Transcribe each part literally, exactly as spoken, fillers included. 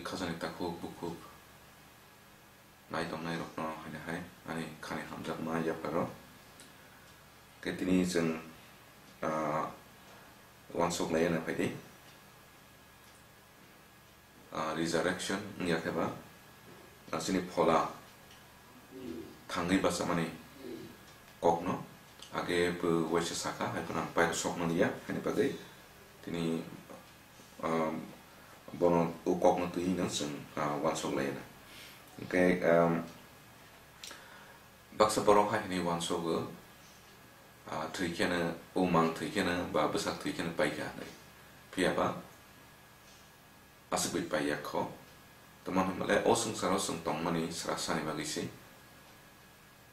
Khajani takhuk bukhuk nai tongnai rokno haino hai ani khani hamjakma yapharo. Khe tini chwng, ah, uansuk laina phaidi. Ah, resurrection wngya khe ba, ah, chini phola thangwi bachamani kokno age bo waisa saka, hai phano ang pairo sokma liya, haini bagwi tini, ah, bono o kokno twi hino chwng, ah, uansuk laina. Hwnkhe, um, baksa borok hai hwnwi uansugo, ah, thwi kheno, o mang thwi kheno ba bwsak thwi kheno paikha hwnwi. Phiya ba aswk bai paiya kho. Tamo hwnba le o swngcharo chwng tongmani srasani bagwi se.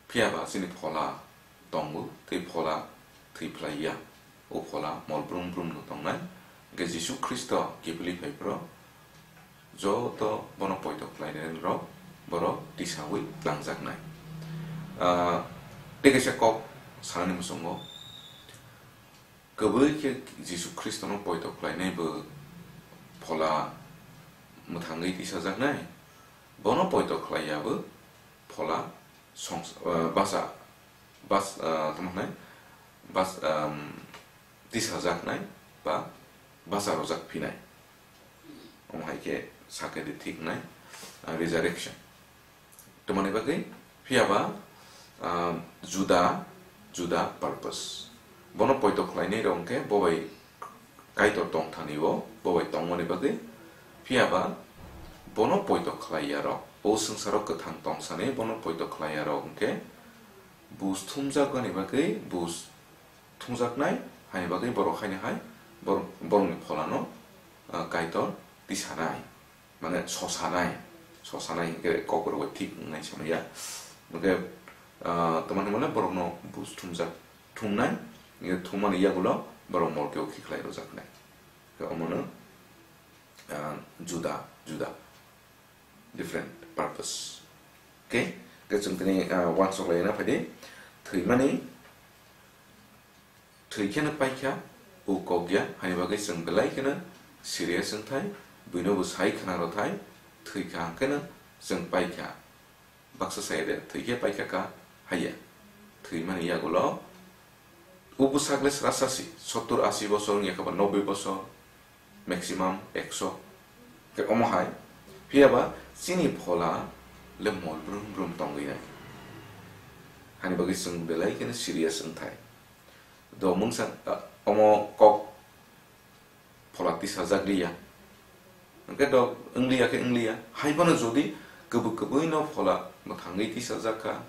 Phiya ba chini phola tongo, tei phola thwi phlai ya. O phola mol brum brum no tongnai. Hwnkhe Jisu Khristo kiphilwi phai phro joto bono poito khlainai rok borok tisaui twlangjaknai. Ah, tei kaisa kok sanani muchungo, kwbwi khe Jisu Khristono poito khlainai bo phola mwthangwi tisajaknai, bono poito khlai ya bo phola songs-, ah, basa, bas-, ah, tamo hwnai? Bas-, um, tisajaknai ba basa rojak phinai. Omo hai khe sakhe de thik wngnai, ah, resurrection. Tamoni bagwi, phiya ba, ah, juda, juda purpose. Bono poito khlainai rok hwnkhe bo bai Kaitor tongthani o, bo bai tongmani bagwi, phiya ba bono poito khlai ya rok, o swngcharo kwthang tongsani bono poito khlai ya rok hwnkhe buj thumjakmani bagwi buj thumjaknai, haini bagwi borok haino hai bor-, borokni pholano, ah, Kaitor tisanai, mane sosanai, sosanai hwnkhe kokborok bai thik wngnai samaya. Hwnkhe, ah, tamani mane borokno buj thumjak, thumnai, hwnkhe thumani yagulo borok morkeo khiklai rwjaknai. Hwnkhe omono, ah, juda, juda, different purpose. Okay? Hwnkhe chwng tini, ah, uansuk laina phaidi, thwimani thwi kheno paikha, o kok ya, haini bagwi chwng belai kheno serious wngthai, buino bo sai khna rwthai, thwi kha hwnkhe no chwng paikha. Baksa saya de, thwi khe paikha ka, haiya. Thwimani yagulo, o bwsak le srasa si, sottur asi bosor wngya khe ba noboi bosor, maximum ekso. Khe omo hai, phiya ba chini phola le mol brum brum tongwi nai. Hani bagwi chwng belai kheno serious wngthai. Do mungsa, ah, omo kok phola tisajak liya. Hwnkhe do wngliya khe wngliya. Hai bono jodi kwbwi kwbwi no phola mwthangwi tisajak kha,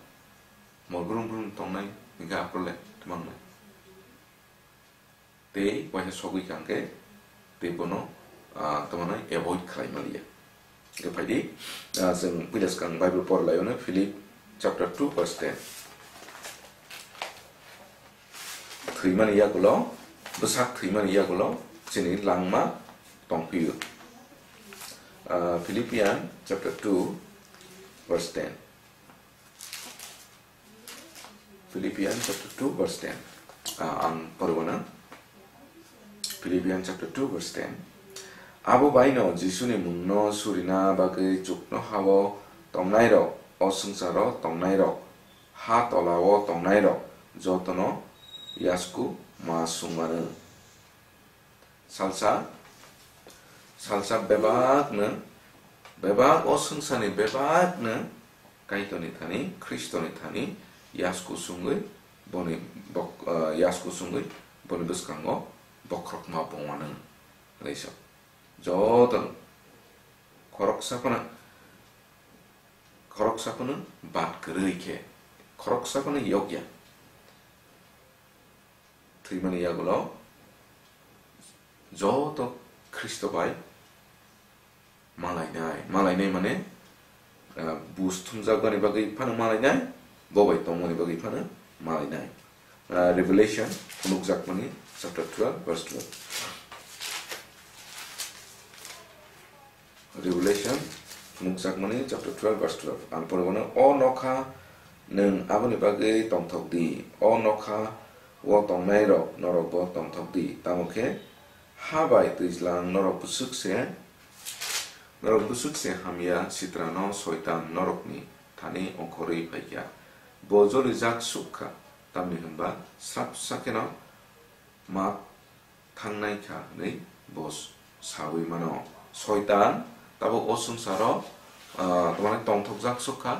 mol brum brum tongnai, hwnkhe aphuru le twmang nai. Tei waisa sogwi kha hwnkhe tei bono, ah, tamo hwnai avoid khlai man liya. Hwnkhe phaidi, ah, chwng puila swkang Bible por lai-o no Philip chapter two verse ten. Thwimani yagulo, bwsak thwimani yagulo chini langma tongphio. Ah, Philippian chapter two verse ten. Philippians chapter two verse ten. Ah, ang poribana. Philippians chapter two verse ten. Abo baino Jisuni mungno surina bagwi chuknohao tongnairok, o swngcharo tongnairok, ha tolao tongnairok jotono yasku ma sungmano. Salsa, salsa bebakno, bebak o swngcharni bebakno Kaitorni thani, Khristoni thani yasku sungwi boni bok-, ah, yasku sungwi boni bwskango bokhorokma bongmano hwnwi sa. Jotono khoroksa phano, khoroksa phano bad kwrwi khe, khoroksa phano yokya. Thwimani yagulo joto Khristo bai malainai. Malainai mane, ah, buj thumjakmani bagwi phano malainai, bo bai tongmani bagwi phano malainai. Ah, Revelation phunukjakmani chapter twelve verse twelve. Revelation phunukjakmani chapter twelve verse twelve. Ang poribano, "O nokha, nwng aboni bagwi tongthok di. O nokha o tongnairok norokbo tongthok di. Tamo khe ha bai twijlang norok bwswk se Norok bwswk se hamya sitrano Soitan norokni thani ongkhorwi phaikha. Bo jolijak suk kha, tamni hwnba srapsa kheno ma thangnai kha hwnwi bo saui mano. Soitan tabuk o swngcharo, ah, tamani tongthokjak suk kha,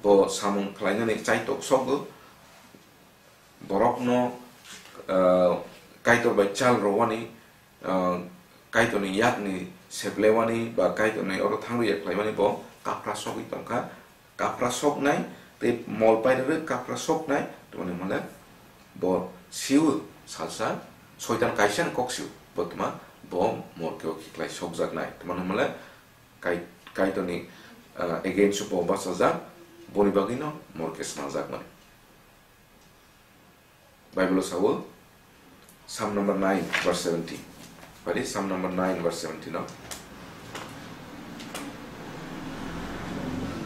bo samung khlainani chaitok sogo. Borokno, ah, Kaitor bai chal rwani, ah, Kaitorni yakni seplewani ba Kaitorni oro thangwi ya khlaimani bo kaphra sogwi tongkha. Kaphra soknai tei mol pairwrwi kaphra soknai, tamani hwnle bo siu salsa Soitan kaisani kok siu, bo tma bo morkeo khiklai sokjaknai, tamani hwnle Kai-, Kaitorni, ah, against bo bachajak, boni bagwino morke swnamjakmani. Bible o sao, Psalm number nine, verse seventeen. Pari Psalm number nine, verse seventeen o.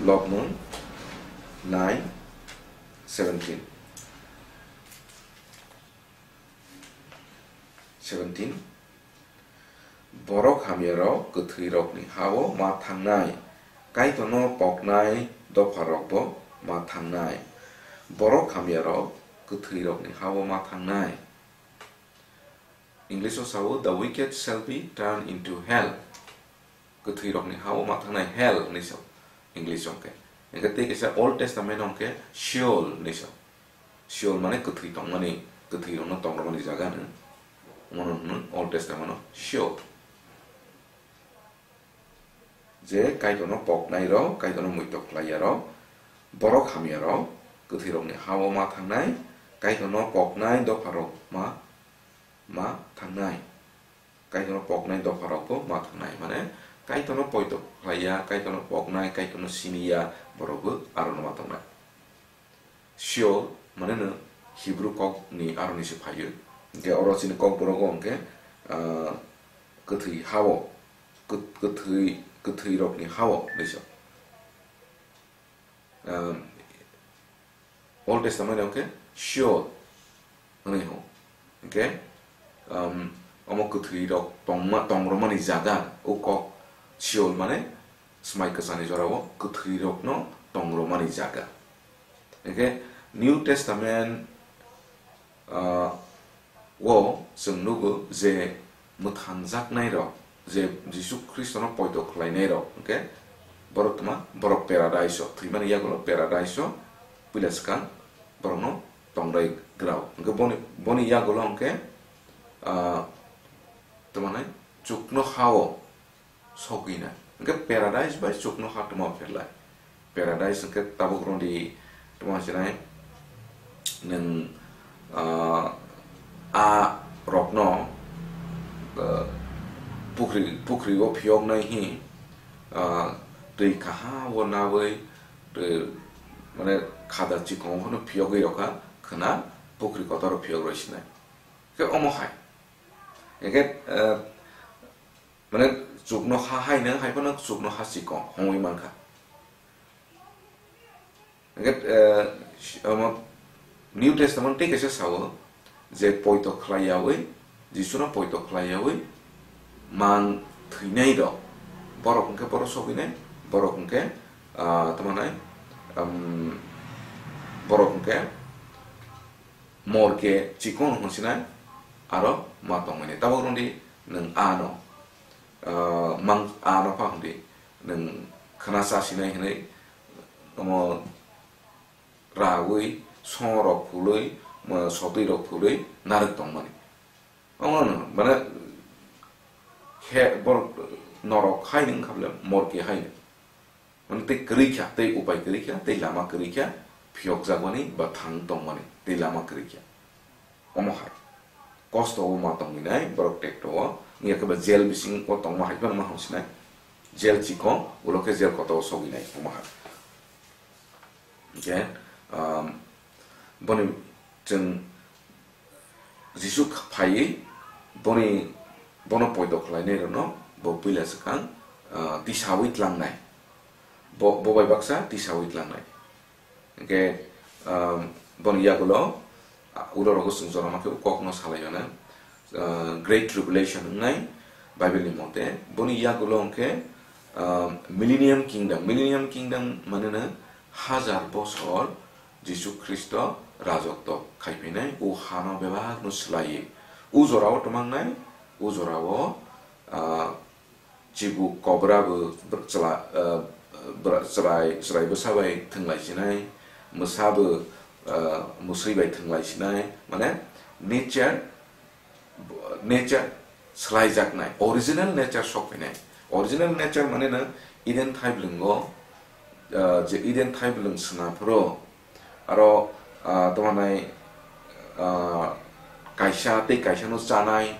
Lobmung nine seventeen. Seventeen. Borok hamyarok kwthwirokni ha-o ma thangnai, Kaitorno poknai dopharokbo ma thangnai. Borok hamyarok kwthwirokni ha-o ma thangnai. English o sao, "The wicked shall be turned into hell." Kwthwirokni ha-o ma thangnai hell hwnwi sao English o hwnkhe. Hwnkhe tei kaisa Old Testament o hwnkhe Sheol hwnwi sao. Sheol mane kwthwi tongmani, kwthwirokno tongrwmani jaga hwno. Omono hwno Old Testament o Sheol. Je Kaitorno poknairok, Kaitorno muitok khlaiyarok, borok hamyarok, kwthwirokni ha-o ma thangnai, Kaitorno poknai dopharok ma, ma thangnai. Kaitorno poknai dopharokbo ma thangnai. Mane, Kaitorno poito khlaiya, Kaitorno poknai, Kaitorno siniya, borokbo arono ma tongnai. Sheol, mane no Hebrew kokni aroni se phaio. Hwnkhe oro chini kokborok o hwnkhe, ah, kwthwi ha-o, kwth-, kwthwi, kwthwirokni ha-o hwnwi sa. Ah, Old Testament o hwnkhe Sheol hwnwi hwn. Hwnkhe, um, omo kwthwirok tongma-, tongrwmani jaga, o kok Sheol mane swmai kwchani jorao kwthwirokno tongrwmani jaga. Hwnkhe New Testament, ah, o chwng nugo je mwthanjaknairok, je Jisu Khristono poito khlainairok, hwnkhe borok tma, borok paradise-o, thwimani yagulo paradise-o puila swkang borokno tongrai grao. Hwnkhe boni, boni yagulo hwnkhe, ah, tma nai chukno ha-o sogwi nai. Hwnkhe paradise bai chukno ha tma pherlai. Paradise hwnkhe tabuk rwdi tma sinai nwng, ah, a rokno, ah, pukhri, pukhri o phiyoknai hi, ah, twi kaham o nawi, twi, mane, khada chikon phano phiyogwi rokha, khwna pukhri kotor o phiyok roi sinai. Khe omo hai. Hwnkhe, ah, Mane chukno ha hai nang hai phano chukno ha chikon hongwi mankha. Hwnkhe, eh, omo New Testament tei kaisa sao je poito khlai yawi, Jisuno poito khlai yawi mang thwinai rok, borok hwnkhe borok sogwinai, borok hwnkhe, ah, tamo nai, um, borok hwnkhe morke chikon hwnsinai aro ma tongmani. Tabok rwdi nwng ano, ah, mang ano pha hwndi nwng khwna chasinai hwnwi omo rawi songrok phulwi, mo-, sotwirok phulwi narwk tongmani. Omono mane khe borok norok hai nwng kha bole morke hai nwng. Mane tei kwrwi kha, tei upai kwrwi kha, tei lama kwrwi kha, phiyokjakmani ba thang tongmani, tei lama kwrwi kha. Omo hai. Kosto o ma tongwi nai, borok tekto o, wngya khe ba jail bisingo tongma hai phano ma hwnsinai. Jail chikon, ulo khe jail kotor o sogwi nai, omo hai. Hwnkhe, um, boni chwng Jisu phaiwi boni, bono poito khlainai rokno bo puila swkang, ah, tisawi tlangnai. Bo, bo bai baksa tisawi tlangnai. Hwnkhe, ah, boni yagulo, ah, uro rogo chwng jorama khe kokno salai mano, ah, Great Tribulation wngnai Bible ni mote. Boni yagulo hwnkhe, Um, Millennium Kingdom, Millennium Kingdom maneno hajar bosor Jisu Khristo rajotw khaiphinai, o hano bebakno swlaiwi. O jorao twmangnai, o jorao, ah, chibuk kobra bo br-, chla-, ah, bra-, chwrai, chwrai bwsa bai thwnglai sinai, mwsa bo, ah, mwswi bai thwnglai sinai, mane nature, nature swlaijaknai, original nature sokphinai. Original nature maneno Eden thaibwlwngo, ah, je Eden thaibwlwng sna phuru, aro, ah, tamo nai, ah, kaisa tei kaisano chanai,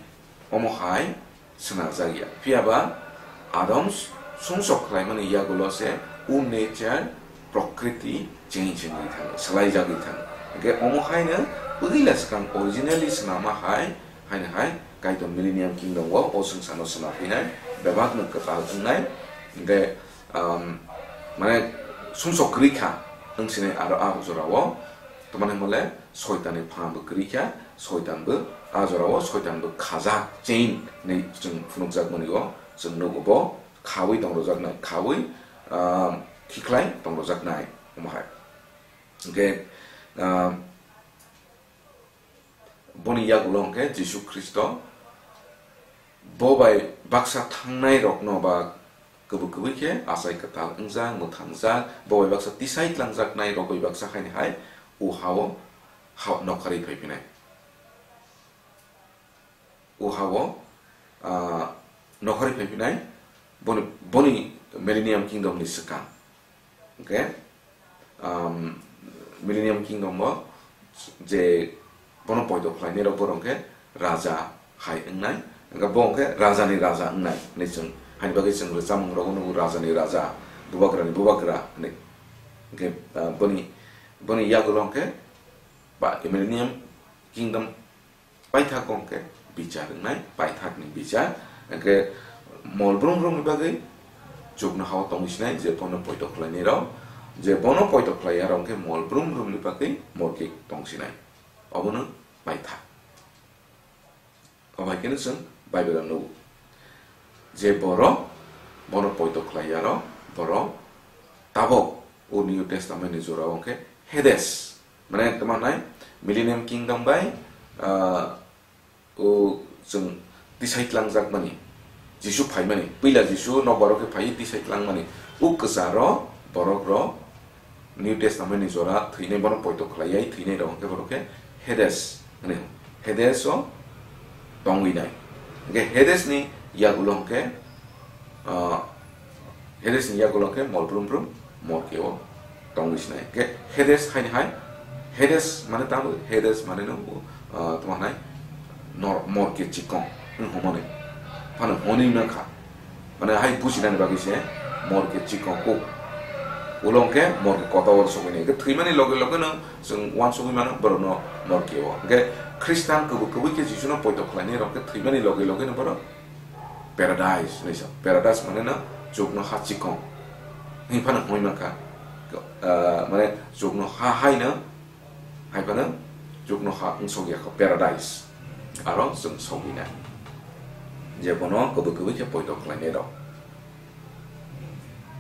omo hai swnamjakya. Phiyaba Adam s-, sumsok khlaimani yagulo se o nature, prokriti change wngwi thango, swlaijagwi thango. Hwnkhe omo haino pwila swkang originally swnama hai, haino hai Kaitor Millennium Kingdom o o swngcharno swnam phinai, bebakno kwtal wngnai. Hwnkhe, um, mane sumsok kwrwi kha wng sinai aro a jorao, tamani hwnle Soitanni phanbo kwrwi kha, Soitanbo a jorao Soitanbo khajak, chain hinwi chwng phunukjakmani o chwng nugo, bo khaui tongrojaknai, khaui, ah, khikhlai tongrojaknai, omo hai. Hwnkhe, ah, boni yagulo hwnkhe Jisu Khristo bo bai baksa thangnai rokno ba kwbwi kwbwi khe achai kwtal wngjak, mwthangjak, bo bai baksa tisai tlangjaknai rok bai baksa haini hai o hao ha-, nokharwi phaiphinai. O hao, ah, nokharwi phaiphinai boni, boni Millennium Kingdom ni swkang. Hwnkhe, um, Millennium Kingdom o je bono poito khlainai rok borok hwnkhe raja hai wngnai, hwnkhe bo hwnkhe rajani raja wngnai hinwi chwng, haini bagwi chwng rwchapmung rogo nugo rajani raja, bubagrani bubagra hinwi. Hwnkhe, ah, boni, boni yagulo hwnkhe ba Millennium Kingdom paithak hwnkhe bichar wngnai, paithakni bichar. Hwnkhe mol brum brumni bagwi chuknohao tongwi sinai je bono poito khlainai rok, je bono poito khlaiya rok hwnkhe mol brum brumni bagwi morke tong sinai. Obono paithak. Obo hai kheno chwng Bible o nugo. Je borok bono poito khlaiya rok, borok tabok o New Testament ni jorao hwnkhe Hades, mane tamo nai Millennium Kingdom bai, ah, o chwng tisai tlangjakmani, Jisu phaimani, puila Jisu nokbar o khe phaiwi tisai tlangmani, o kwcharo borok rok New Testament ni jora thwinai, bono poito khlaiwi thwinai rok hwnkhe borok khe Hades hwnwi, Hades o tongwi nai. Hwnkhe Hades ni yagulo hwnkhe, ah, Hades ni yagulo hwnkhe mol brum brum morke o tongwi sinai. Hwnkhe Hades haini hai, Hades mane tamo, Hades mane no, ah, tamo hanai nor-, morke chikon wng hwnmani. Phano hwnwi mankha. Mane hai bujinani bagwi se morke chikon kuk. Ulo hwnkhe morke kotor sogwi nai. Hwnkhe thwimani loge loge no chwng uansugwi mano borokno morke o. Hwnkhe Khristan kwbwi kwbwi khe Jisuno poito khlainai rok khe thwimani loge loge no borok paradise hinwi sa. Paradise mane no chuknoha chikon. Hwnwi phano hwnwi mankha. Ah, mane chuknoha haino hai phano chuknoha wngsok ya kho paradise. Aro chwng sogwi nai. Je bono kwbwi kwbwi khe poito khlainai rok.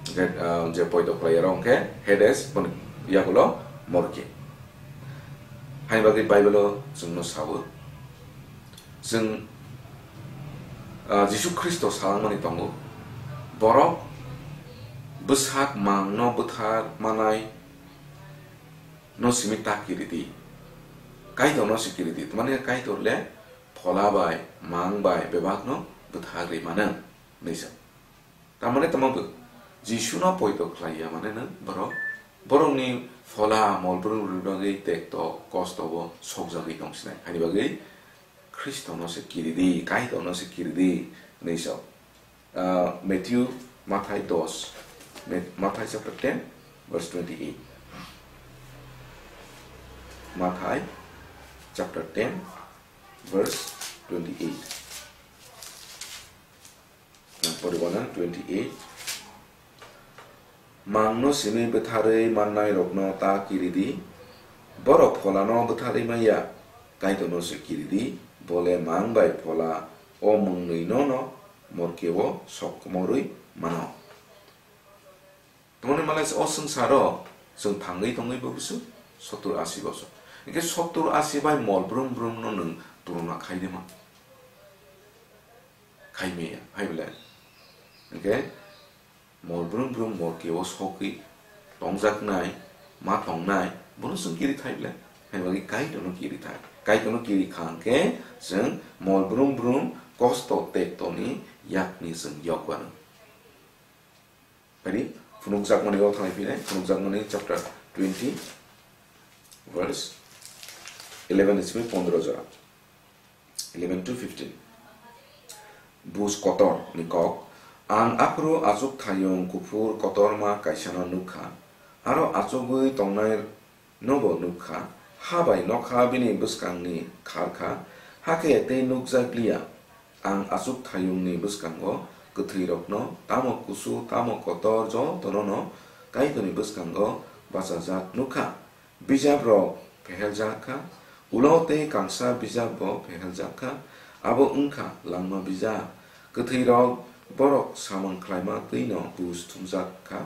Hwnkhe, ah, je poito khlai rok hwnkhe Hades, boni yagulo morke. Haini bagwi Bible o chwngno sao. Chwng, ah, Jisu Khristo salangmani tongo, borok bwsak mangno bwthar manai no simi ta kiridi, Kaitor no se kiridi, tamani Kaitor le phola bai, mang bai bebak no bwthar ri mano, hinwi sa. Tamani tamo bo Jisu no poito khlai ya mane no borok, borokni phola mol brum rwna bagwi tekto kosto o sokjagwi tong sinai. Haini bagwi Khristo no se kiridi, Kaitor no se kiridi hinwi sa. Ah, Matthew, Mathai dos, Ma-, Mathai chapter ten, verse twenty-eight. Mathai chapter ten, verse twenty-eight. Ang poribo na twenty-eight. Mangno simi bwtharwi mannairokno ta kiridi, borok pholano bwtharwi manya, Kaitorno se kiridi, bole mang bai phola o mwngnwino no morkeo sok komorwi mano. Tamoni malai o swngsaro chwng thangwi tongwi bo bisu sottur asi bosor. Hinkhe sottur asi bai mol brum brum no nwng turuna khaide ma? Khaimaya, hai bwle. Hinkhe mol brum brum mol kebo sogwi tongjaknai, ma tongnai, bono chwng kiri thai bwle. Hai bagwi Kaitorno kiri thai. Kaitorno kiri kha hinkhe chwng mol brum brum kosto tektoni yakni chwng yok anw. Phari phunukjakmani o thanglai phinai, phunukjakmani chapter twenty, verse eleven ni simi pondro jora. Eleven to fifteen. Bus kotor ni kok. Ang aphuru achuk thayung kuphur kotorma kaisano nukha. Aro achugwi tongnai nobo nukha, ha bai nokha bini bwskangni kharkha, hakhe tei nukjakliya. Ang achuk thayungni bwskango kwthwirokno tamo kusu tamo kotor jotono no Kaitorni bwskango bachajak nukha. Bijabrok pheheljakha, ulo tei kangsa bijabbo pheheljakha, abo wngkha langma bijap. Kwthwirok borok samung khlaima twino bus thumjak kha,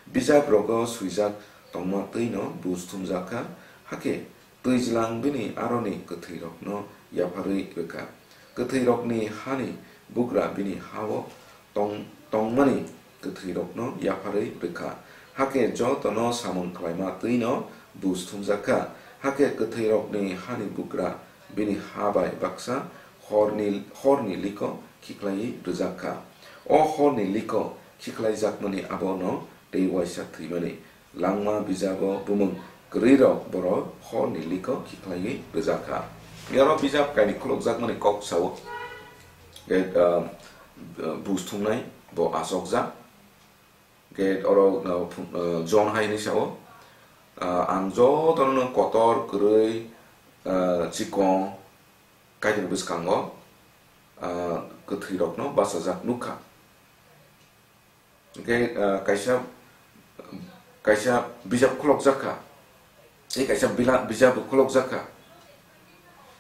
bijabrogo swijak tongma twino bus thumjak kha, hakhe twijlang bini aroni kwthwirokno yapharwi rwkha. Kwthwirokni hani bugra bini ha-o tong-, tongmani kwthwirokno yapharwi rwkha. Hakhe jotono samung khlaima twino bus thumjak kha. Hakhe kwthwirokni hani bugra bini ha bai baksa horni, horni liko khiklaiwi rwjak kha. O horni liko khiklaijakmani abono tei uaisa thwimani. Langma bijabo bumung kwrwirok borok horni liko khiklaiwi rwjak kha. Oro bijap kainwi khulukjakmani kok sao. Ge, ah, bus thumnai bo achokjak. Ge oro, ah, phung-, ah, John hai hwnwi sao, ah, ang jotono kotor kwrwi, ah, chikon Kaitorni bwskango, ah, kwthwirokno bachajak nukha. Hingke, ah, kaisa, kaisa bijap khulokjak kha. Tei kaisa bila-, bijap bo khulokjak kha.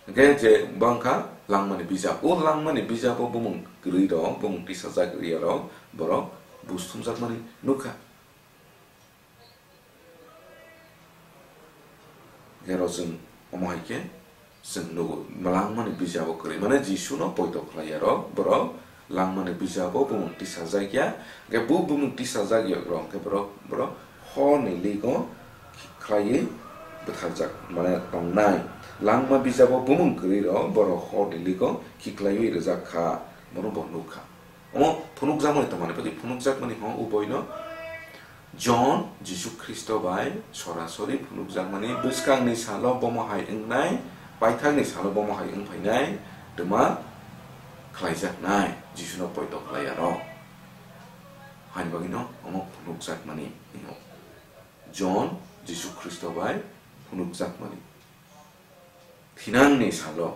Hingke je bangkha langmani bijap. O langmani bijabo bumung kwrwi rok, bumung tisajak rwya rok, borok bus thumjakmani nukha. Hingke oro chwng omo hai khe chwng nugo, langmani bijabo kwrwi. Mane Jisuno poito khlai ya rok, borok langmani bijabo bumung tisajak ya. Hingke bo bumung tisajak ya rok, hingke borok, borok horni ligo khlaiwi bwtharjak, mane tongnai. Langma bijabo bumung kwrwi rok, borok horni ligo khiklaiwi rwjak kha, bono bo nukha. Omo phunukjakmani tongmani bagwi phunukjakmani hwn uboino John Jisu Khristo bai sorasori phunukjakmani bwskangni salo bomo hai wngnai, paithakni salo bomo hai wngphainai, twma khlaijaknai Jisuno poito khlai ya rok. Haini bagwino omo phunukjakmani hino John Jisu Khristo bai phunukjakmani. Thinangni salo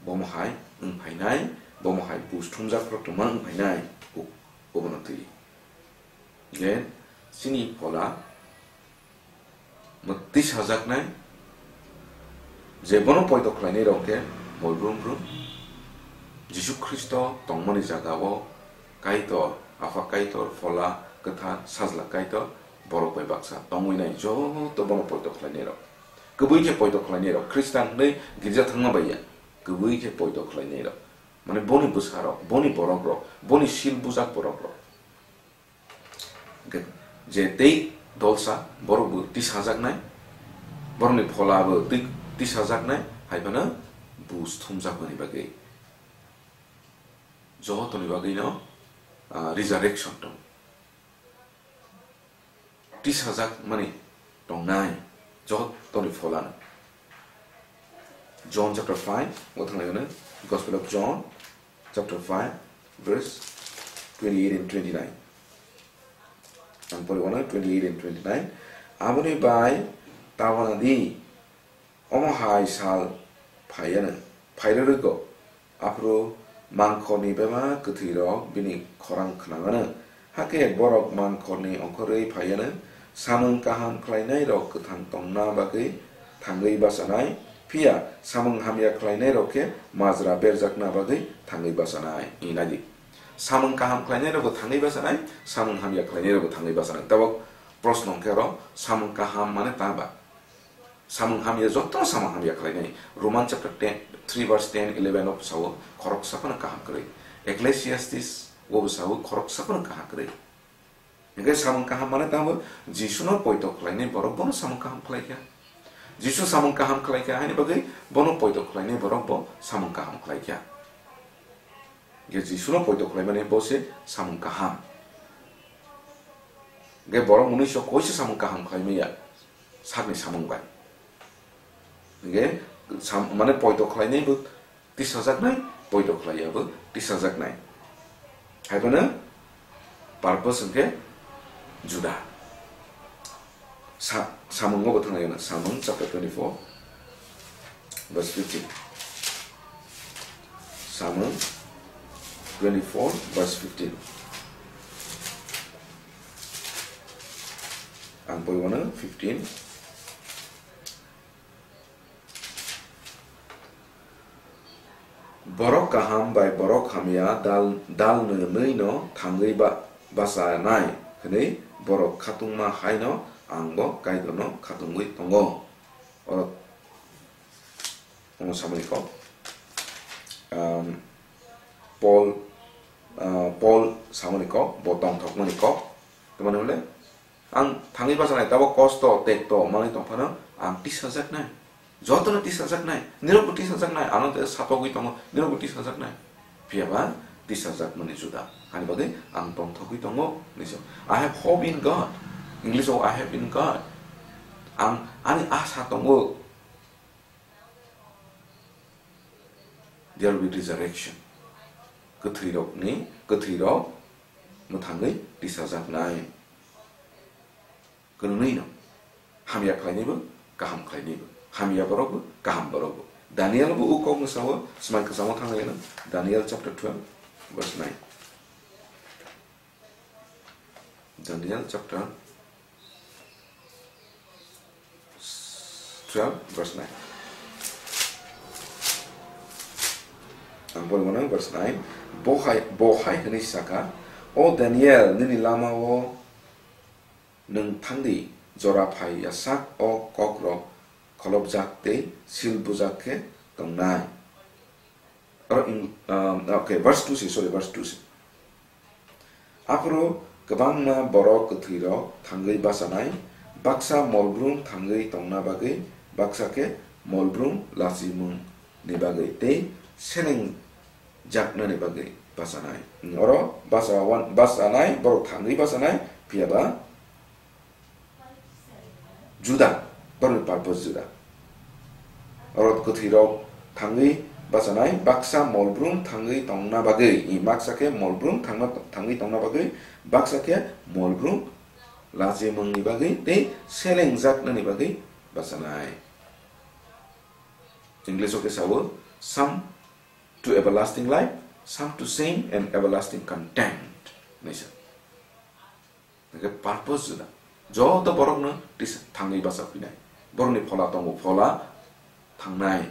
bomo hai wngphainai, bomo hai bus thumjak phro twma wngphainai, u-, ubono twi. Je chini phola mwtwi sajaknai, je bono poito khlainai rok khe mol brum brum Jisu Khristo tongmani jagao Kaitor, Apha Kaitor, Phola Kwthar, Sajla Kaitor, borok bai baksa tongwi nai joto bono poito khlainai rok. Kwbwi khe poito khlainai rok, Khristan hwnwi girja thangma bai ya. Kwbwi khe poito khlainai rok. Mane boni bwsa rok, boni borok rok, boni sil bujak borok rok. Hwnkhe je tei dolsa, borok bo tisajaknai, borokni phola bo twi-, tisajaknai, hai phano bus thumjakmani bagwi. Jotoni bagwino, ah, resurrection tong. Tisajak mani tongnai jotoni pholano. John chapter five, o thanglaimano Gospel of John chapter five, verse twenty-eight and twenty-nine. Ang pori wano twenty-eight and twenty-nine. Aboni bai tabana di, omo hai sal phaiya nang, phairwrwgo. Aphuru mangkhorni bebak kwthwirok bini khorang khnamano. Hakhe borok mangkhorni ongkhorwi phaiano, samung kaham khlainairok kwthang tongna bagwi thangwi bachanai, phiya samung hamya khlainairok khe majra berjakna bagwi thangwi bachanai. Nai di. Samung kaham khlainai rokbo thangwi bachanai, samung hamya khlainai rokbo thangwi bachanai. Tabok proshno hwnkhe oro samung kaham mane ta ba? Samung hamya, joto samung hamya khlainai. Roman chapter ten, three verse ten, eleven o bwsao khoroksa phano kaham kwrwi. Ecclesiastes o bwsao khoroksa phano kaham kwrwi. Hingke samung kaham mane tamo Jisuno poito khlainai borok bono samung kaham khlaikha. Jisu samung kaham khlaikha haini bagwi bono poito khlainai borok bo samung kaham khlaikha. Hingke Jisuno poito khlaimani bo se samung kaham. Hingke borok mwnwi sok koise samung kaham khlaimaya sakni samung bai. Hingke sam-, mane poito khlainai bo tisajaknai, poito khlaiya bo tisajaknai. Haiphano purpose hwnkhe juda. Sa-, Samungo bo thangna gana, Samung chapter twenty-four, verse fifteen. Samung twenty-four, verse fifteen. Ang boi wano fifteen. Borok kaham bai borok hamya dal, dal nwnwi no thangwi ba-, bachanai hwnwi borok khatungma hai no ang bo Kaitorno khatungwi tongo. Oro, omo samani kok. Um, Paul, uh, Paul samani kok, bo tongthokmani kok. Tamani hwnle, ang thangwi bachanai, tabok kosto, tekto manwi tongphano ang tisajaknai. Jotono tisajaknai. Nirokbo tisajaknai. Ano tei sapogwi tongo, nirokbo tisajaknai. Phiyaba tisajakmani juda. Ani bagwi ang tongthokwi tongo, hinwi se. I have hope in God. English o, "I have in God." Ang, ani asa tongo. There will be resurrection. Kwthwirokni, kwthwirok mwthangwi tisajaknai. Kwnwi no. Hamya khlainaibo, kaham khlainaibo. Hamya borokbo, kaham borokbo. Daniel bo o kok mwsao, swmai kwchamo thanglaino. Daniel chapter twelve, verse nine. Daniel chapter twelve, verse nine. Ang bol mano, verse nine. Bo hai, bo hai hwnwi saka, "O Daniel, nini lama-o nwng thangdi, jora phai yasak o kokrok kholopjak tei sil bujak khe tongnai." Oro in, um, okay, verse two se, sorry, verse two se. Aphuru kwbangma borok kwthwirok thangwi bachanai, baksa molbrum thangwi tongna bagwi, baksa khe molbrum lachimungni bagwi tei selengjaknani bagwi bachanai. Oro bacha-, bachanai, borok thangwi bachanai, phiyaba Juda, borokni purpose juda. Oro kwthwirok thangwi bachanai, baksa molbrum thangwi tongna bagwi, i baksa khe molbrum thangna, thangwi tongna bagwi, baksa khe molbrum lachimungni bagwi tei selengjaknani bagwi bachanai. English o khe sao, "Some to everlasting life, some to shame and everlasting contempt," hinwi sa. Hingke purpose juda. Joto borokno tisa thangwi bachapinai. Borokni phola tongo, phola thangnai.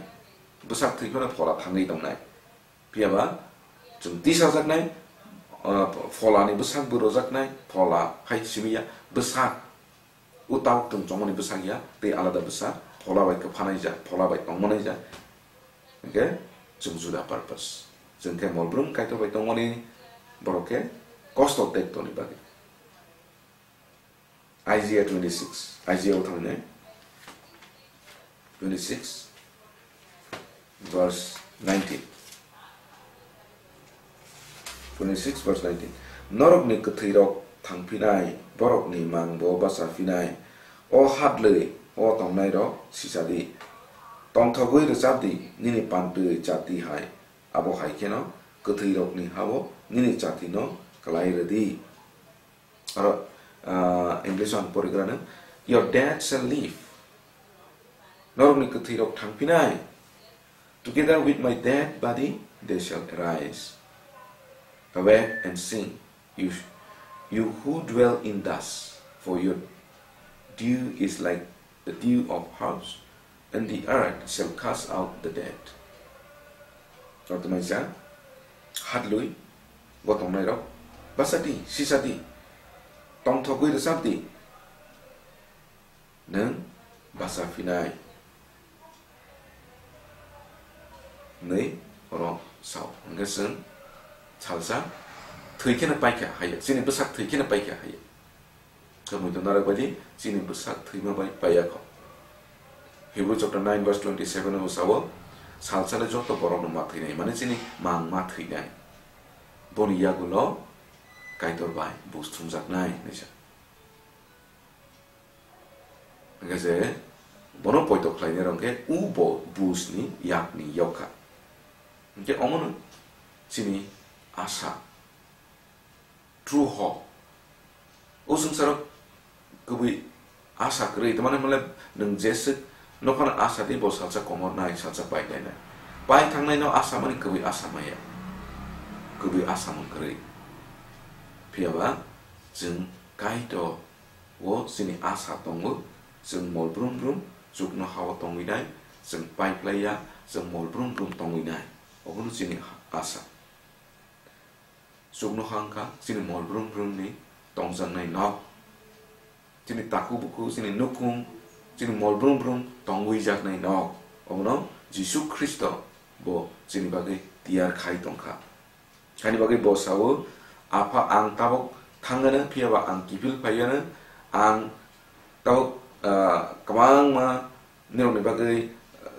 Bwsak thwi phano phola thangwi tongnai. Phiyaba chwng tisajaknai, ah, pholani bwsak bo rojaknai, phola hai simi ya, bwsak o tabuk chwng chongmani bwsak ya, tei alada bwsak, phola bai kwphanai ja, phola bai tongmanai ja. Hingke chwng juda purpose. Chwng khe molbrum Kaitor bai tongmani borok khe kosto tektoni bagwi. Isaiah twenty-six, Isaiah o thangnai. Twenty-six, verse nineteen. Twenty-six, verse nineteen. Norokni kwthwirok thangphinai, borokni mangbo bachaphinai. O hadlwi, o tongnairok, sisadi. Tongthogwi rwchapdi, nini pantwi chati hai. Abo hai kheno, kwthwirokni ha-o nini chatino kwlai rwdi. Aro, ah, English o ang porigrano, "Your dead shall live." Norokni kwthwirok thangphinai. "Together with my dead body they shall arise. Awake and sing, you, you who dwell in dust, for your dew is like the dew of herbs, and the earth shall cast out the dead." Oro tongmani sa, hadlwi, bo tongnairok, basa di, sisa di, tongthogwi rwchap di, nwng basa phinai. Hwnwi oro sao. Hwnkhe chwng salsa thwi kheno paikha haiya, chini bwsak thwi kheno paikha haiya. Khe muitu narwk baidi chini bwsak thwima bai paiya kho. Hebrew chapter nine verse twenty-seven o sao, salsale joto borokno ma thwinai, mane chini mang ma thwinai. Boni yagulo Kaitor bai bus thumjaknai hwnwi sa. Hwnkhe je bono poito khlainai rok khe u bo busni yakni yok kha. Hwnkhe omono chini asa, true hope. O swngcharo kwbwi asa kwrwi, tamani hwnle nwng jeswk nokhano asa di bo salsa komornai, salsa paikhlainai. Pai thangnaino asa mani kwbwi asa maya. Kwbwi asa mung kwrwi. Phiyaba chwng Kaitor o chini asa tongo, chwng mol brum brum chuknoha-o tongwi nai, chwng paiphlai ya, chwng mol brum brum tongwi nai. Obono chini asa. Chuknoha wngkha chini mol brum brumni tongjaknai nok. Chini takhuk bukhuk, chini nukhung, chini mol brum brum tongwi jaknai nok. Obono Jisu Khristo bo chini bagwi tiyar khai tongkha. Haini bagwi bo sao, "Apha, ang tabuk thangano, phiyaba ang kiphil phaiano, ang tabuk, ah, kwbangma nirokni bagwi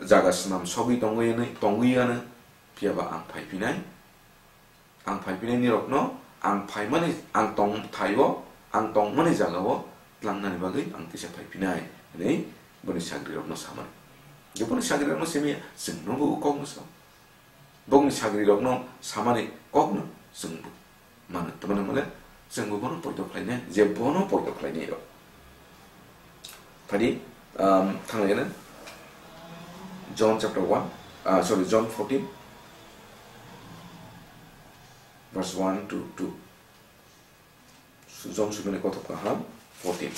jaga swnam sogwi tongwi, tongwi ano, phiyaba ang phaiphinai. Ang phaiphinai nirokno ang phaimani, ang tongthaio, ang tongmani jagao tlangnani bagwi ang tisa phaiphinai," hwnwi boni sagrirokno samani. Boni sagrirokno simi chwngno bo kokno sao. Bokni sagrirokno samani kokno chwngbo mano. Tamani hwnle chwngbo bono poito khlainai, je bono poito khlainai rok. Phadi, um, thanglaina John chapter one, ah, sorry, John fourteen, verse one to two. John sumani kothok kaham fourteen,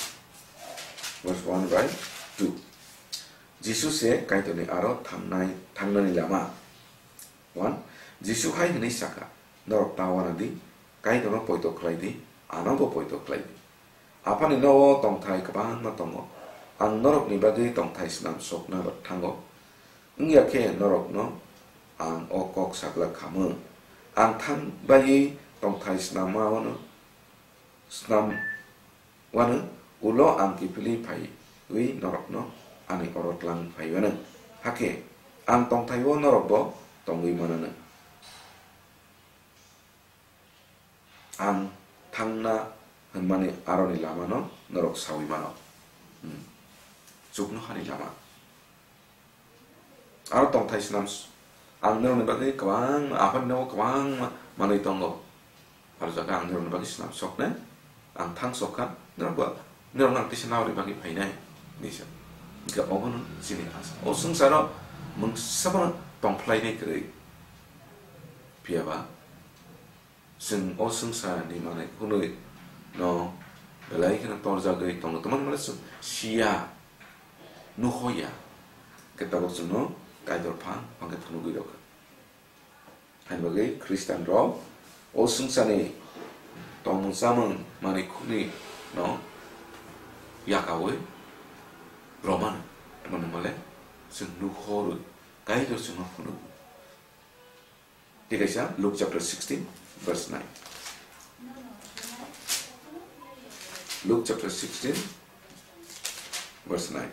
verse one by two. Jisu se Kaitorni aro thangnai, thangnani lama. One, Jisu hai hwnwi saka, "Norok ta uana di, Kaitorno poito khlai di, ano bo poito khlai di. Aphani nogo tongthai kwbangma tongo. Ang norokni bagwi tongthai snam sokna thango. Wngya khe norokno ang o kok sagla khamung. Ang thang baiwi tongthai snamma wano, snam wano, ulo ang kiphilwi phaiwi norokno ani oro tlang phaiwano. Hakhe ang tongthaio norokbo tongwi manano." Ang thangna hwnmani aroni lamano norok saui mano. Hmm. Chuknohani lama. Aro tongthai swnam s-, ang norokni bagwi kwbangma, aphani nogo kwbangma manwi tongo. Aro jaga ang norokni bagwi swnam soknai, ang thang sok kha, norokbo, norokno ang tisa naharni bagwi phainai, hinwi sa. Hwnkhe obono chini asa. O swngcharo mungsa phano tongphlainai kwrwi. Phiyaba, chwng o swngcharni manwi hwnwi no belai kheno torjagwi tongo. Tamoni hwnmale chwng siya, nuhoya, khe tabuk chwngno Kaitor phang phang khe phunugwi rwkha. Haini bagwi Khristian rok o swngcharni tongmung chamung manwi khwnwi no yakaui romano. Tamoni hwnmale chwng nuhorwi Kaitor chwngno phunugo. Tei kaisa Luke chapter sixteen, verse nine. Luke chapter sixteen, verse nine.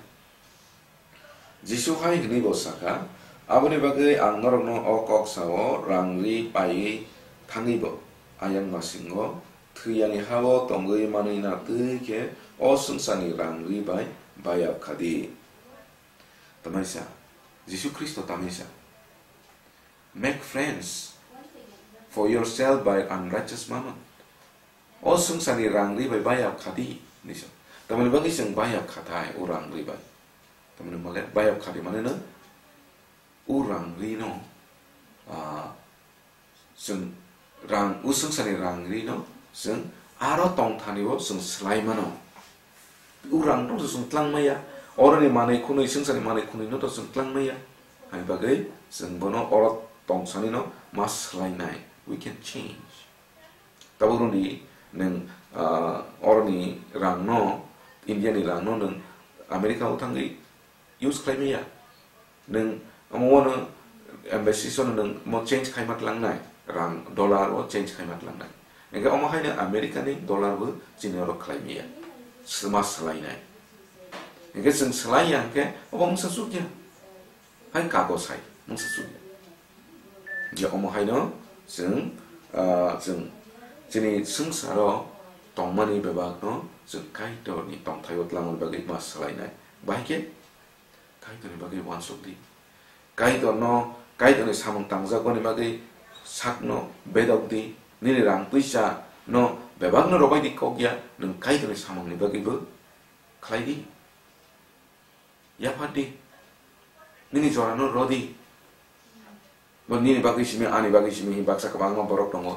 Jisu hai hwnwi bo sakha, "Aboni bagwi ang norokno o kok sao, rang ri paiwi thangwi bo ayang masingo thwiyani ha-o tongwi manwi na twi khe o swngcharni rang ri bai bayap kha di." Tamaisa, Jisu Khristo tamaisa. "Make friends for yourself by unrighteous mammon." O swngcharni rang ri bai bayap kha di, hinwi sa. Tamoni bagwi chwng bayap kha thai o rang ri bai. Tamoni hwnmale bayap kha di mane no o rang ri no, ah, chwng rang, o swngcharni rang ri no chwng aro tongthani o chwng swlai mano. O rang no chwng tlang maya, oroni manwi khwnwi, swngcharni manwi khwnwi no to chwng tlang maya. Haini bagwi chwng bono oro tongsanino ma swlainai. We can change. Tabuk rwngdi nwng, ah, oroni rangno, India ni rangno nwng America o thangwi use khlai maya. Nwng omo wano embassy sono nwng mo change khaima tlangnai, rang dollar o change khaima tlangnai. Hingke omo haino America ni dollar bo chini oro khlai maya. Sma swlainai. Hingke chwng swlaiya hingke obo wngsa chukya. Hai kagos hai, wngsa chukya. Je omo haino chwng, ah, chwng chini swngcharo tongmani bebakno chwng Kaitorni tongthaio twlangmani bagwi ma swlainai. Bahai khe Kaitorni bagwi uansuk di. Kaitorno, Kaitorni samung tangjakmani bagwi sakno bedok di. Nini rang puisa no bebakno robai di kok ya, nwng Kaitorni samungni bagwi bo khlai di. Yaphat di. Nini jorano rw di. Bo nini bagwi simi, ani bagwi simi hi baksa kwbangma borok tongo.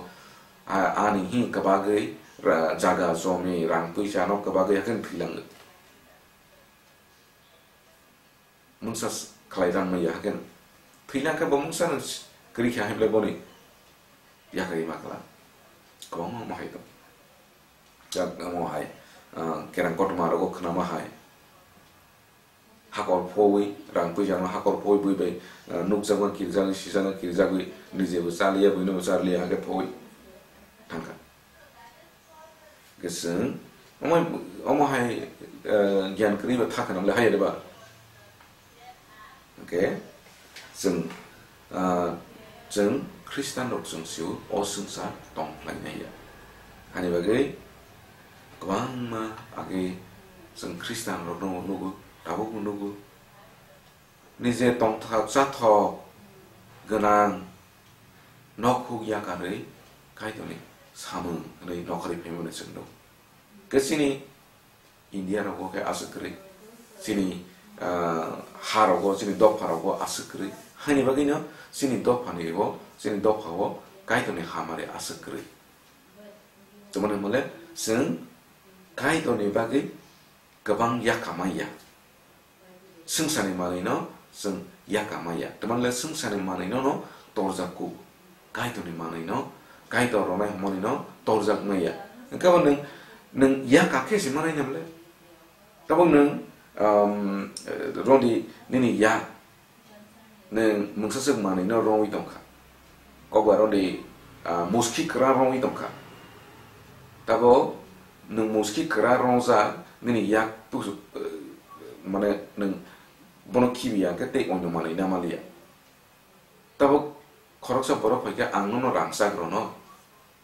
A-, ani hi kwbagwi ra-, jaga, jomi, rang, puisa no kwbagwi hakheno thwilango. Mungsa s-, khlai rang maya hakheno. Thwilangkhe bo mungsa no s-, kwrwi kha hai bwlai boni. Yakarwi ma kla. Kwbangma omo hai tong. Jak omo hai, ah, kerang kotorma rogo khwnama hai. Hakor phowi, rang puisa no hakor phowi bui bai, ah, nukjakma kirjagwi, sijakma kirjagwi, nijebo chaliya, buino bo charliya, hake phowi thangkha. Hwnkhe chwng omo, omo hai, ah, gyan kwrwi ba thakha nang le hai ba. Hwnkhe chwng, ah, chwng Khristan rok chwng sio o swngchar tong phlai nai ya. Hani bagwi kwbangma age chwng Khristan rokno nugo, tabukbo nugo. Nije tongthok chathok gwnang nokhuk yakarwi Kaitorni samung hwnwi nokharwi phaimani chwng nugo. Khe chini India rogo khe aswk kwrwi, chini, ah, ha rogo, chini dopha rogo aswk kwrwi. Haini bagwino chini dophani bo, chini dopha o Kaitorni hamari aswk kwrwi. Tamoni hwnle chwng Kaitorni bagwi kwbang yakha manya. Swngcharni manwino chwng yakha manya. Tamoni le swngcharni manwino no torjak kuk. Kaitorni manwino, Kaitor rwnai hwnmani no torjak manya. Hwnkhe bo nwng, nwng yakha khe se manai namle. Tabuk nwng, um, rwdi nini yak. Nwng mungsa swk manwino rwngwi tongkha. Kokbar rwdi, ah, muski kwran rwngwi tongkha. Tabuk nwng muski kwran rwngjak nini yak pusu-, eh, mane nwng bono khibiya hwnkhe tei onyo manwi namaliya. Tabuk khoroksa borok phaikhe ang nono rangchak rwno,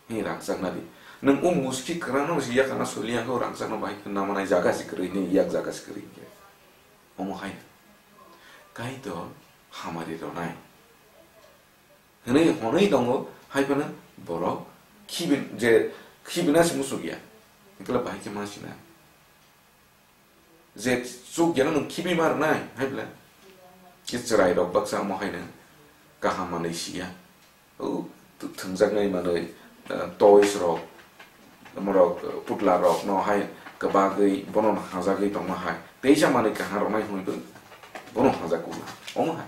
hwnwi rangchak nadi. Nwng o muski kwrangno se yakarna soli ang khe o rangchakno bahai khe namanai jaga se kwrwi, nini yak jaga se kwrwi hwnkhe. Omo hai Kaitor hamari rwnai. Hwnwi hwnwi tongo, hai phano borok khibin-, je khibina se muchuk ya. Hwnkhe bahai khe ma sina. Je chuk geno nwng khibi ma rwnai, hai bwle. Khe chwrai rok baksa omo haino kaham manwi siya. O, th-, thwngjaknai manwi, eh, toys rok, omorok, eh, putla rok no hai kwbagwi bono hajagwi tongma hai. Teisa manwi kaham rwnai hwnwi bo bono hajak kukla. Omo hai.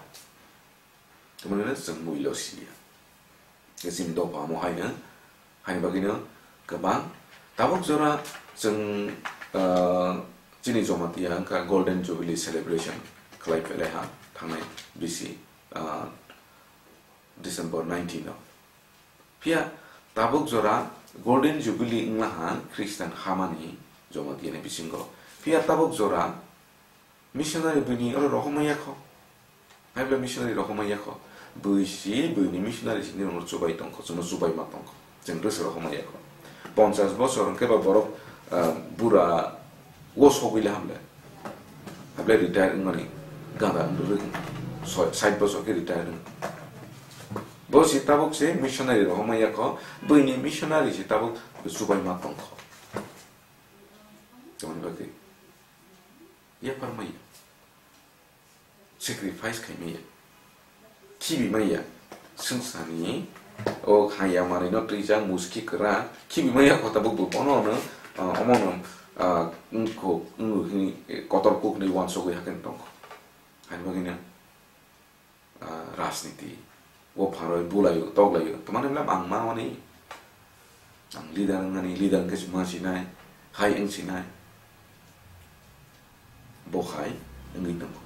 Tamoni hwnwi chwng muilo siya. Khe chini dopha omo haino, haini bagwino kwbang. Tabuk jora chwng, ah, chini Jamatia wngkha Golden Jubilee celebration khlai phailai ha thangnai bisi, ah, December nineteen o. Phiya tabuk jora Golden Jubilee wngla ha Christian hamani Jamatia ni bisingo. Phiya tabuk jora missionary buini oro rohorma yakho. Hai bwle missionary rohorma yakho. Bui si, buini missionary sini rokno chubai tongkho, chwngno chubai ma tongkho. Chwng rwse rohorma yakho. Ponchas bosor hwnkhe ba borok, ah, bura o sogwi le hamle. Hamle retire wngmani ganda wngwi rwgwi. Soi, sait bosor khe retire wng. Bo si tabuk se missionary rohorma yakho. Buini missionary si tabuk chubai ma tongkho. Tamoni bagwi. Yapharmaya. Sacrifice khaimaya. Khibimaya. Swngcharni o haya manwino twijak muski kwrak. Khibimaya kho tabuk bo bono no, ah, omono, ah, wngkho, wngo hwnwi, eh, kotor kuk hwnwi uansugwi hakhe tongkho. Haini bagwino ah, rajniti o pharoi bulaio, toklaio. Tamani bwle ang ma mani Ang leader wngnani, leader wngkhe se ma sinai, hai wng sinai. Bo hai wngwi tongo.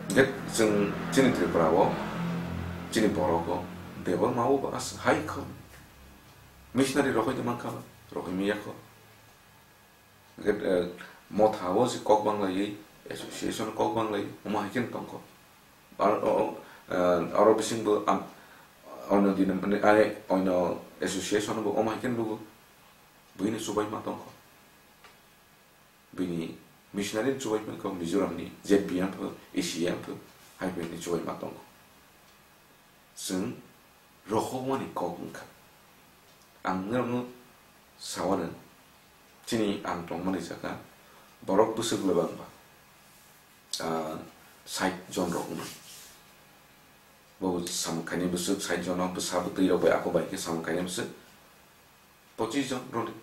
Hingkhe chwng chini Tripura o, chini borok o, Debbarma o bo as-, hai kho. Missionary rohoi tongmang kha, rohoi manya kho. Hingkhe, eh, motha o se kok banglaiwi, association kok banglaiwi, omo hai khe tongkho. Ar, o, o, eh, aro bisingbo am-, ono din, mane, are, ono association bo omo hai khe nugo. Buini chubaima tongkho. Bini missionary ni chubaima kho, Mizoram ni Z B M pho, A C M pho, hai buini chubaima tongkho. Chwng rohormani kok wngkha. Ang norokno sawano, chini ang tongmani jaga borok bwswk le bangba, ah, sait jon rok wngmani. Bo samung khaini bwswk sait jon no bwsa bwtwi rok bai ako bai khe samung khaini bwswk pochis jon rwdi.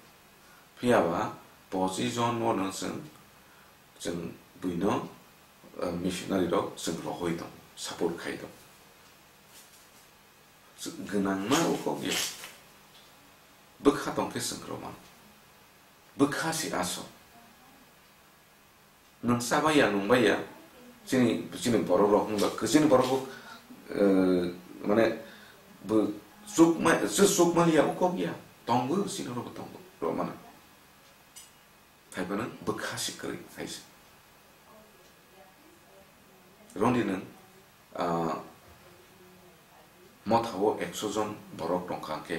Phiya ba pochis jon no chwng, chwng buino, ah, missionary rok chwng rohoi tong, support khai tong. Gwnangma o kok ya. Bwkha tong khe chwng rw mano. Bwkha se aswk. Nwng cha bai ya, nung bai ya. Chini, chini borok rok wngba, chini borok bo, eh, mane, bo chuk ma, chuk, chuk mali ya, o kok ya. Tongo, chini rok bo tongo, rw mano. Hai phano bwkha se kwrwi hai se. Rwdi nwng, ah, motha o ekso jon borok tongkha khe,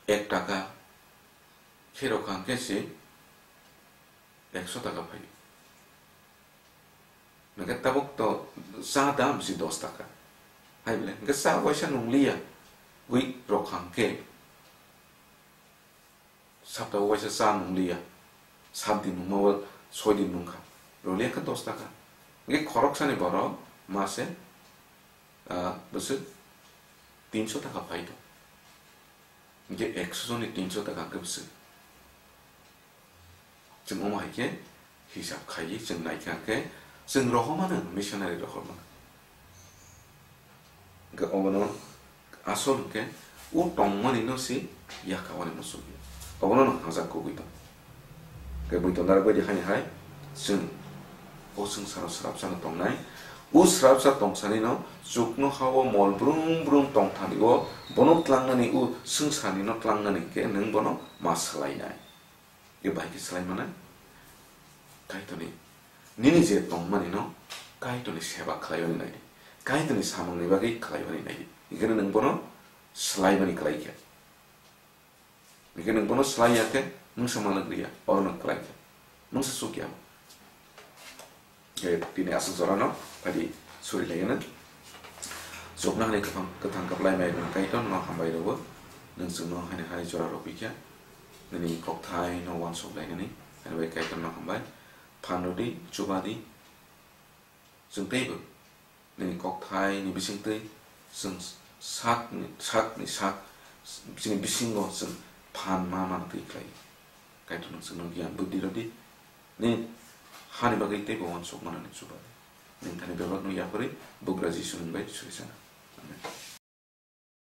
ek taka khe rwkha khe se ekso taka phai. Hingkhe tabuk to cha dam se dos taka. Hai bole, hingkhe cha waisa nung liya, wi rwkha khe. Sapta o waisa cha nung liya, sat din nungma o soi din nungkha, rw liya khe dos taka. Hingkhe khoroksani borok mase, ah, bwswk tinso taka phai tong. Hingkhe ekso jonni tinso taka hingkhe bwswk. Chwng omo hai khe hisab khaiwi chwng naikha khe, chwng rohormano, missionary rohormano. Hwnkhe obono asol hwnkhe o tongmani no se yakha wani muchungya. Obono no hajak kubui tong. Hwnkhe bui tongdar bai di hani hai chwng o swngcharo swrapsa no tongnai. O swrapsa tongsani no chuknoha o mol brum brum tongthani o bono tlangnani o swngcharni no tlangnani hwnkhe nwng bono ma swlainai. Khe bahai khe swlai mano? Kaitorni, nini je tongmani no Kaitorni seba khlaiwani nai di. Kaitorni samungni bagwi khlaiwani nai di. Hingkheno nwng bono swlaimani klai khe. Hingkhe nwng bono swlai ya khe, mungsa malak riya, oro no klai khe. Mungsa suk ya. Eh, tini aswk jorano phaidi suri laiyana. Chuknohani kwthang, kwthang kwplai mai rwna Kaitor no hambai rwo. Nwng chwngno haini hai jora rwphi kha. Nini kokthai no uansuk lainani. Ani bai Kaitor no hambai. Phan rwdi, chubadi. Chwng teibo nini kokthai ni bisingtwi chwng sak ni, sak ni sak, chini bisingo chwng phan ma mantwi khlai. Kaitor nwng chwngno giyan buddhi rwdi. Nini hani bagwi teibo uansuk manani chuba. Nini thani bebakno yapharwi Bugra Jisu ni bai suri sana. Amen.